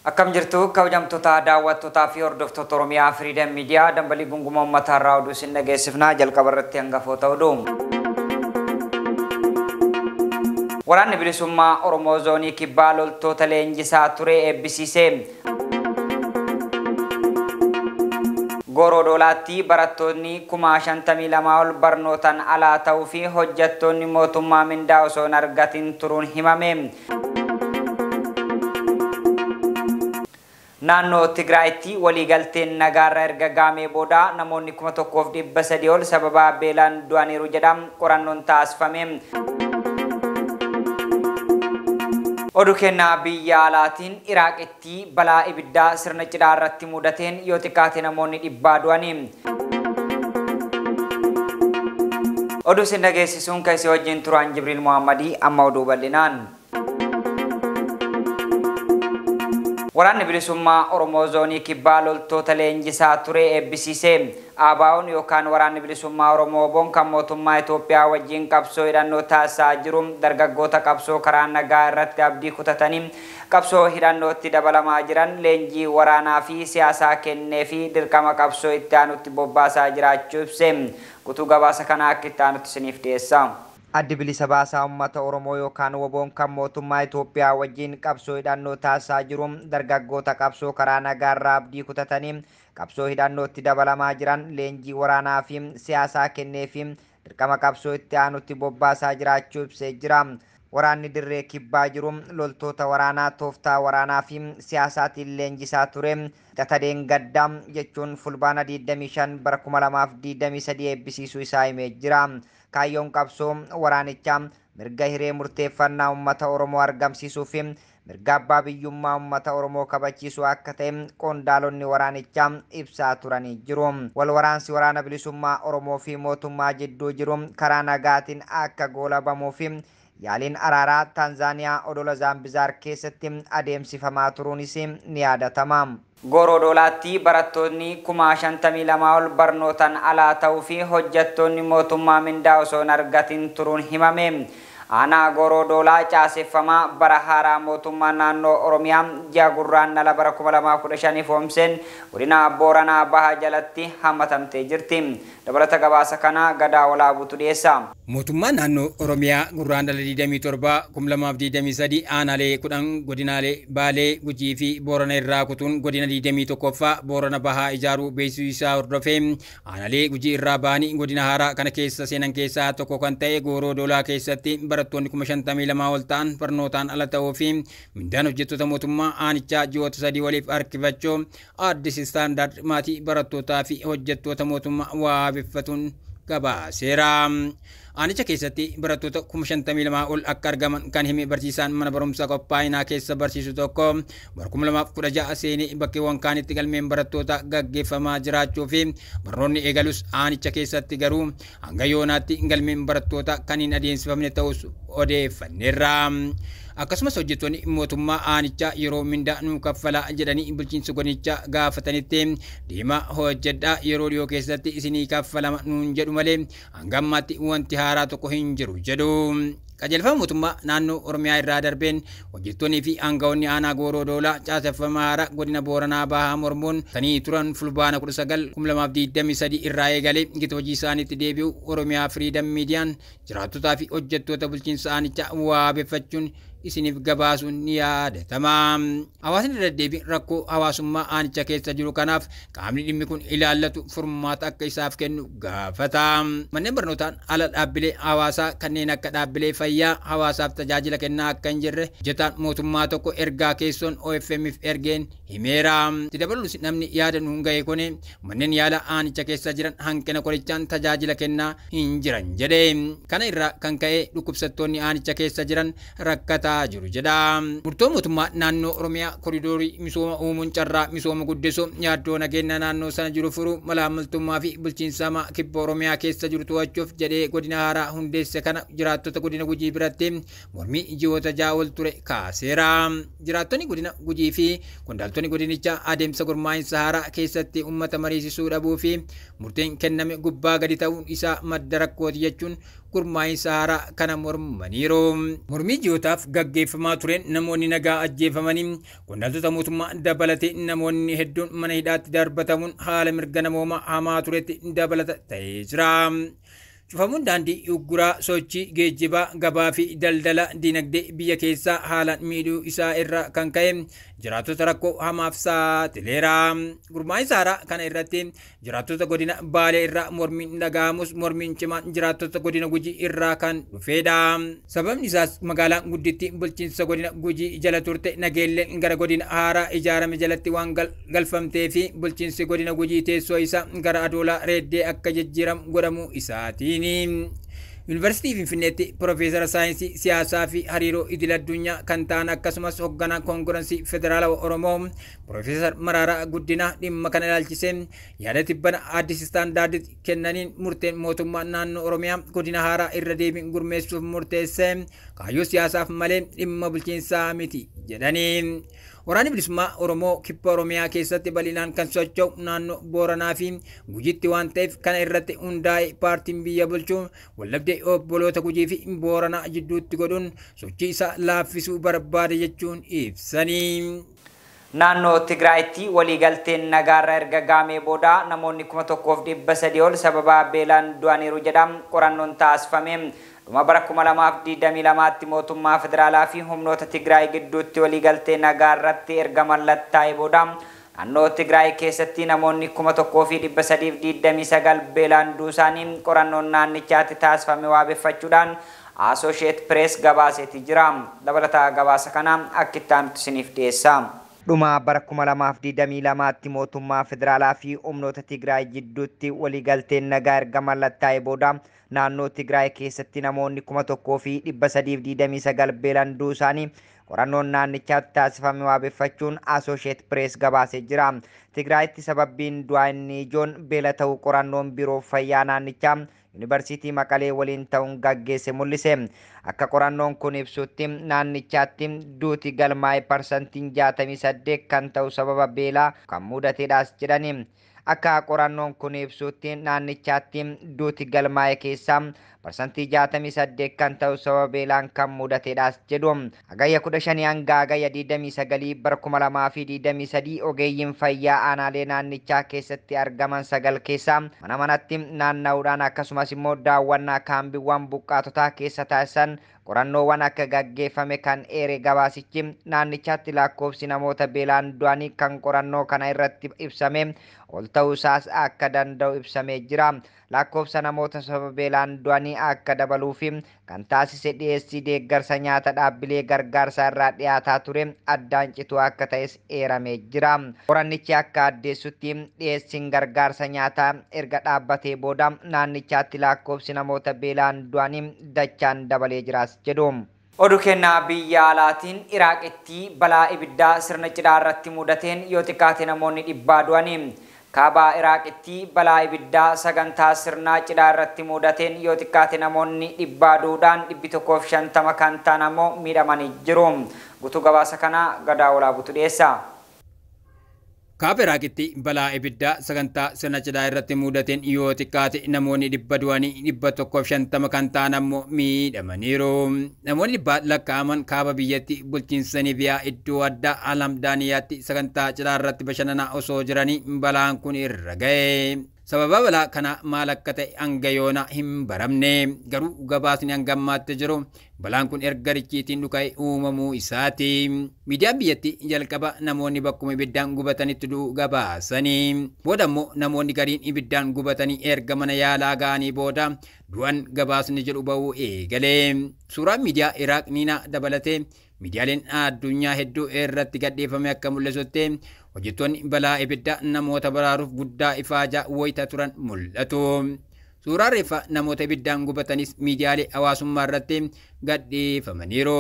Akkam jirtu kabajamtoota daawwattootaa fi hordoftoota Oromiyaa Freedom Media dambalii gunguma uummataa irraa oduu isin dhageessifnaa jalqaba irratti hangafoota oduu. Waraanni bilisummaa Oromoo zoonii kibbaa loltoota leenjisaa ture eebbisiise. Gooroo Doolaatti barattoonni 52,000 ol barnootaan alaa ta'uu fi hojjettoonni mootummaa mindaa osoo hin argatin turuun himame. Naannoo Tigraayitti waliigalteen nagaarra erga gaamee booda namoonni 1,300 ol sababa beelaan du'aniiru jedham qorannoon taasifame. Oduu kennaa biyya alaatiin Iraaqitti balaa ibiddaa sirna cidhaa irratti mudateen yoo xiqqaate namoonni 100 du'ani. Oduu isin dhageessisuun kan isin wajjin turan Jibriil Muhammadii amma oduu bal'inaan. Waraanni bilisummaa Oromoo zoonii kibbaa loltoota leenjisaa ture eebbisiise. ABO'n yookaan waraanni bilisummaa Oromoo Oboon kan mootummaa Itoophiyaa wajjin qabsoo hidhannoo taasisaa jiru dargaggoota qabsoo karaa nagaa irratti abdii kutatanii qabsoo hidhannootti dabalamaa jiran leenjii waraanaa fi siyaasaa kennee fi dirqama qabsoo itti aanutti bobbaasaa jiraachuu ibse. Guutuu gabaasa kanaa akka itti aanutti isiniif dhiyeessa. Addi bilisa baasaa uummata Oromoo yookaan Woboon kan mootummaa Itoophiyaa wajjin qabsoo hidhannoo taasisaa jiru dargaggoota qabsoo karaa nagaa irraa abdii kutatanii qabsoo hidhannootti dabalamaa jiran leenjii waraanaa fi siyaasaa kennee fi dirqama qabsoo itti aanutti bobbaasaa jiraachuu ibsee jira. Waraanni dirree kibbaa jiru loltoota waraanaa tooftaa waraanaa fi siyaasaatiin leenjisaa ture. Xatadeen gaddaa jechuun fulbaana 25 bara 2023 eebbisiisuu isaa himee jira. Kaayyoon qabsoo waraanichaa mirga hiree murteeffannaa uummata Oromoo argamsiisuu fi mirga abbaa biyyummaa uummata Oromoo kabachiisuu akka ta'e qondaalonni waraanichaa ibsaa turanii jiru. Wal waraansi waraana bilisummaa Oromoo fi mootummaa jidduu jiru karaa nagaatiin akka goolabamuu fi yaaliin araaraa Taanzaaniyaa odola Zaambizaar keessatti adeemsifamaa turuunis ni yaadatama. Gooroo Doolaatti barattoonni 52,000 ol barnootaan alaa ta'uu fi hojjettoonni mootummaa mindaa osoo hin argatin turuun himame. Aanaa Gooroo Doolaa caaseffamaa bara haaraa mootummaa naannoo Oromiyaa ji'a gurraandhala bara 2015 foomseen godina Booranaa Bahaa jalatti hammatamtee jirti. Dabalata gabaasa kana Gadaa Walaabuutu dhiyeessa. Mootummaan naannoo Oromiyaa gurraandhala 27 2023 aanaalee 10 godinaalee Baalee, Gujii fi Boorana irraa kutuun godina 21ffaa Boorana Bahaa ijaaruu beeksisuu isaa hordofee aanaalee Gujii irraa ba'anii godina haaraa kana keessa seenan keessaa tokko kan ta'e Gooroo Doolaa keessatti barattoonni 52,000 ol ta'an barnootaan ala ta'uu fi mindaan hojjettoota mootummaa aanichaa ji'oota 3 waliif harkifachuu Addis Standard maatii barattootaa fi hojjettoota mootummaa waabeffatuun gabaaseera. Aanicha keessatti barattoota 52,000 ol akka argaman kan hime barsiisaan mana barumsaa qophaa'inaa keessa barsiisu tokko bara 2016 seenee bakkeewwan kaanitti galmeen barattoota gaggeeffamaa jiraachuu fi barnoonni eegalus aanicha keessatti garuu hanga yoonaatti galmeen barattoota kan hin adeemsifamne ta'us odeeffanneerra. Akkasumas hojjettoonni mootummaa aanichaa yeroo mindaa nuu kaffalaa jedhanii bulchiinsa godinichaa gaafatanitti deemaa hojjedhaa yeroo dhiyoo keessatti isinii kaffalama nuun jedhu malee hanga ammaatti wanti haaraa tokko hin jiru jedhu. Qajeelfama mootummaa naannoo Oromiyaa irraa darbeen hojjettoonnii fi aangawoonni aanaa Gooroo Doolaa caaseffama haaraa godina Booranaa Bahaa mormuun tanii turan fulbaana 19 2023 irraa eegalee gita hojii isaaniitti deebi'u Oromiyaa Freedom Miidiyaan jiraattotaa fi hojjettoota bulchiinsa aanichaa waabeffachuun isiniif gabaasuun ni yaadatama. Hawaasni deddeebiin rakkoo hawaasummaa aanicha keessa jiru kanaaf qaamni dhimmi kun ilaallatu furmaata akka isaaf kennu gaafata. Manneen barnootaan ala dhaabbilee hawaasaa kanneen akka dhaabbilee fayyaa hawaasaaf tajaajila kennaa akka hin jirre hojjetaan mootummaa tokko ergaa keessoon OFM'f ergeen himeera. Itti dabaluunis namni yaada nuun ga'e kun manneen yaala aanicha keessa jiran hanqina qorichaan tajaajila kennaa hin jiran jedhe. Kana irraa kan ka'e dhukkubsattoonni aanicha keessa jiran rakkataa jiru jedha. Murtoo mootummaa naannoo Oromiyaa koridoorii misooma uumuun carraa misooma guddisuu yaaddoo nageenya naannoo sana jiru furuu malaammaltummaa fi bulchiinsa hamaa kibba Oromiyaa keessa jiru to'achuuf jedhee godina haaraa hundeesse kana jiraattota godina Gujii biratti mormii ji'oota 6 ol ture kaaseera. Jiraattonni godina Gujii fi qondaaltonni godinichaa adeemsa gurmaa'insa haaraa keessatti uummata mariisisuu dhabuu fi murteen kenname gubbaa gadi ta'uun isaa madda rakkooti jechuun gurmaa'insa haaraa kana mormaniiru. Mormii ji'ootaaf gaggeeffamaa tureen namoonni nagaa ajjeefamanii, qondaaltota mootummaa dabalatee namoonni hedduun mana hidhaatti darbatamuun haala mirga namoomaa hamaa turetti dabalata ta'ee jira. Cufamuun daandii, ugguraa sochii geejjibaa, gabaa fi daldala dinagdee biyya keessaa haalaan miidhuu isaa irraa kan ka'e jiraattota rakkoo hamaaf saaxileera. Gurmaa'insa haaraa kana irratti jiraattota godina Baalee irraa mormiin dhaga'amus, mormiin cimaan jiraattota godina Gujii irraa kan dhufedha. Sababni isaas magaalaan gudditti bulchiinsa godina Gujii jala turte Nageelleen gara godina haaraa ijaarame jalatti waan galfamtee fi bulchiinsi godina Gujii teessoo isaa gara Adoolaa Reeddee akka jijjiiramu godhamuu isaatiin. Yuunivarsiitii Finfinneetti Piroofeesara saayinsii siyaasaa fi hariiroo idil addunyaa kan ta'an, akkasumas hoogganaa Koongirensii Federaalawaa Oromoo Piroofeesar Maraaraa Guddinaa dhimma kana ilaalchisee yaada tibbana Addis Istaandaarditti kennaniin, murteen mootummaa naannoo Oromiyaa godina haaraa irra deebiin gurmeessuuf murteesse kaayyoo siyaasaaf malee dhimma bulchiinsaa miti jedhanii. Waraanni Bilisummaa Oromoo kibba Oromiyaa keessatti bal'inaan kan socho'u naannoo Booranaa fi Gujiitti waan ta'eef, kana irratti hundaa'e paartiin biyya bulchu wallabdee obboloota Gujii fi Booranaa jidduutti godhuun sochii isaa laaffisuu barbaade jechuun ibsanii. Naannoo Tigraayitti waliigalteen nagaarra erga gaamee booda namoonni 1300 ol sababa beelaan du'aniiru jedha qorannoon taasifame. Dhuma bara 2022tti mootummaa federaalaa fi humnoota Tigraay gidduutti waliigaltee nagaarratti erga mallattaa'ee booda naannoo Tigraay keessatti namoonni 1329 beelaan du'uu isaanii qorannoon naannichaatti taasifame waabeffachuudhaan Associate Press gabaaseeti jira. Dabalataa gabaasa kana akka itti aanutti isiniif dhiyeessa. Dhuma bara 2022tti mootummaa federaalaa fi humnoota Tigraay jidduutti waliigalteen nagaa erga mallattaa'ee booda naannoo Tigraay keessatti namoonni 1329 beelaan du'uu isaanii qorannoon naannichaatti taasifame waabeffachuun Associate Press gabaasee jira. Tigraayitti sababbiin du'aa inni ijoon beela ta'uu qorannoon biiroo fayyaa naannichaa Yuunivarsiitii Maqalee waliin ta'uun gaggeesse mul'ise. Akka qorannoon kun ibsutti, naannichaatti duuti galmaa'e 68% kan ta'u sababa beelaa kan mudatedhaas jedhani. Akka qorannoon kun ibsutti, naannichaatti duuti galmaa'e keessaa 68% kan ta'u sababa beelaan kan mudatedhaas jedhu. Hagayya 15 hanga hagayya 29 bara 2023 ogeeyyiin fayyaa aanaalee naannichaa keessatti argaman sagal keessaa mana manatti naanna'uudhaan, akkasumas immoo daawwannaa kaambiiwwan buqqaatotaa keessa taasisan qorannoowwan akka gaggeeffame kan eere gabaasichi, naannichaatti lakkoofsi namoota beelaan du'anii kan qorannoo kana irratti ibsame ol ta'uu isaas akka danda'u ibsamee jira. Lakkoofsa namoota sababa beelaan du'anii akka dabaluu fi kan taasise dhiyeessii deeggarsa nyaata dhaabbilee gargaarsaa irraa dhiyaataa ture addaan cituu akka ta'es eeramee jira. Qorannichi akka addeessutti, dhiyeessiin gargaarsa nyaataa erga dhaabbatee booda naannichaatti lakkoofsi namoota beelaan du'anii dachaan dabalee jiraas jedhu. Oduu kennaa biyya alaatiin, Iraaqitti balaa ibiddaa sirna cidhaa irratti mudateen yoo xiqqaate namoonni 100 du'anii. Kaabaa Iraaqitti balaa ibiddaa sagantaa sirnaa cidhaa irratti mudateen yoo xiqqaate namoonni 100 du'uudhaan 150 kan ta'an ammoo miidhamanii jiru. Guutuu gabaasa kanaa Gadaa Walaabutu dhiyeessa. Kaaba Iraaqitti balaa ibiddaa sagantaa sirna cidhaa irratti mudateen yoo xiqqaate namoonni 100 du'anii 150 kan ta'an ammoo miidhamaniiru. Namoonni 100 lakkaa'aman kaaba biyyatti bulchiinsa Niiviyaa iddoo addaa Alamdaaniyaatti sagantaa cidhaa irratti bashannanaa osoo jiranii balaan kun irra ga'e. Sababa balaa kana maal akka ta'e hanga yoona hin baramne, garuu gabaasni hanga ammaatti jiru balaan kun erga richiitiin dhuka'e uumamuu isaati. Miidiyaan biyyattii jalqaba namoonni bakkuma ibiddaan gubatanitti du'uu gabaasanii. Booda immoo namoonni gariin ibiddaan gubatanii erga mana yaalaa ga'anii booda du'an gabaasni jedhu ba'uu eegale. Suuraan miidiyaa Iraaq Niinaa dabalatee miidiyaaleen addunyaa hedduu irratti gadhiifame akka mul'isutti, hojjettoonni balaa ibiddaa namoota baraaruuf guddaa ifaajaa wayita turan mul'atu. Suuraan reeffa namoota ibiddaan gubatanis miidiyaalee hawaasummaa irratti gadhiifamaniiru.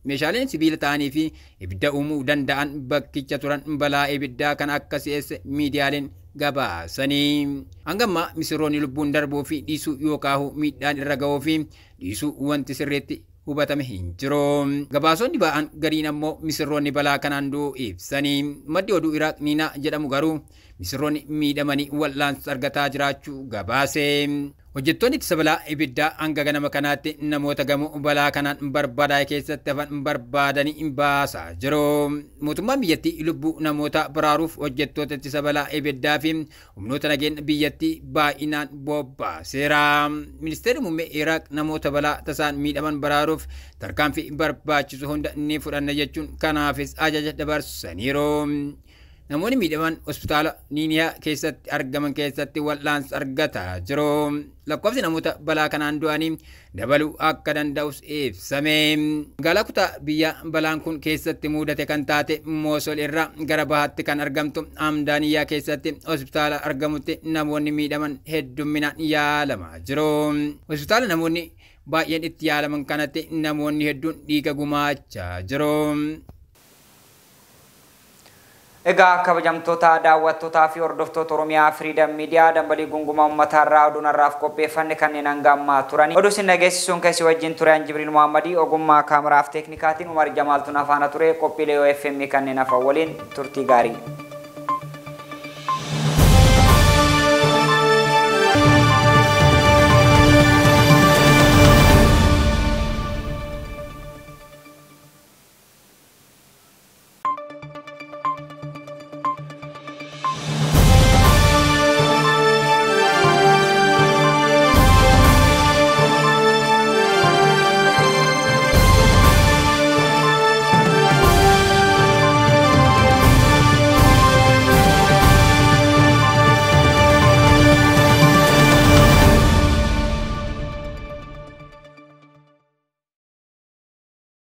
Meeshaaleen sibiila ta'anii fi ibidda uumuu danda'an bakkicha turan balaa ibiddaa kan akka si'eesse miidiyaaleen gabaasanii. Hanga ammaa misirroonni lubbuun darbuu fi dhiisuu yookaan miidhaan irra ga'uu fi dhiisuu wanti sirriitti hubatame hin jiru. Gabaasonni ba'an gariin ammoo misirroonni balaa kanaan du'uu ibsanii. Maddi oduu Iraaq Niinaa jedhamu garuu misirroonni miidhamanii wal'aansa argataa jiraachuu gabaase. Hojjettoonni ittisa balaa ibiddaa hanga ganama kanaatti namoota gamoo balaa kanaan barbadaa'e keessatti hafan barbaadanii baasaa jiru. Mootummaan biyyattii lubbuu namoota baraaruuf hojjettoota ittisa balaa ibiddaa fi humnoota nageenya biyyattii baay'inaan bobbaaseera. Ministeerri muummee Iraaq namoota balaa tasaan miidhaman baraaruuf tarkaanfii barbaachisu hunda ni fudhanna jechuun kanaafis ajaja dabarsaniiru. Namoonni miidhaman hospitaala Niiniyaa keessatti argaman keessatti wal'aansa argataa jiru. Lakkoofsi namoota balaa kanaan du'anii dabaluu akka danda'us ibsame. Magaalaa kutaa biyya balaan kun keessatti mudate kan taate Moosol irraa gara bahaatti kan argamtu Amdaaniyyaa keessatti hospitaala argamutti namoonni miidhaman heddumminaan yaalamaa jiru. Hospitaala namoonni baay'een itti yaalaman kanatti namoonni hedduun dhiiga gumaachaa jiru. Egaa kabajamtoota daawwattootaa fi hordoftoota Oromiyaa Freedom Media dambalii gungumaa uummataarraa oduun har'aaf qopheeffanne kanneen hanga ammaa turan. Oduu isin dhageessisuun keessi wajjin ture Jibriil Muhammadii ogummaa kaameraaf teeknikaatiin Umar Jamaaltuun afaana ture qophiilee OFM kanneen hafan waliin turtii gaarii.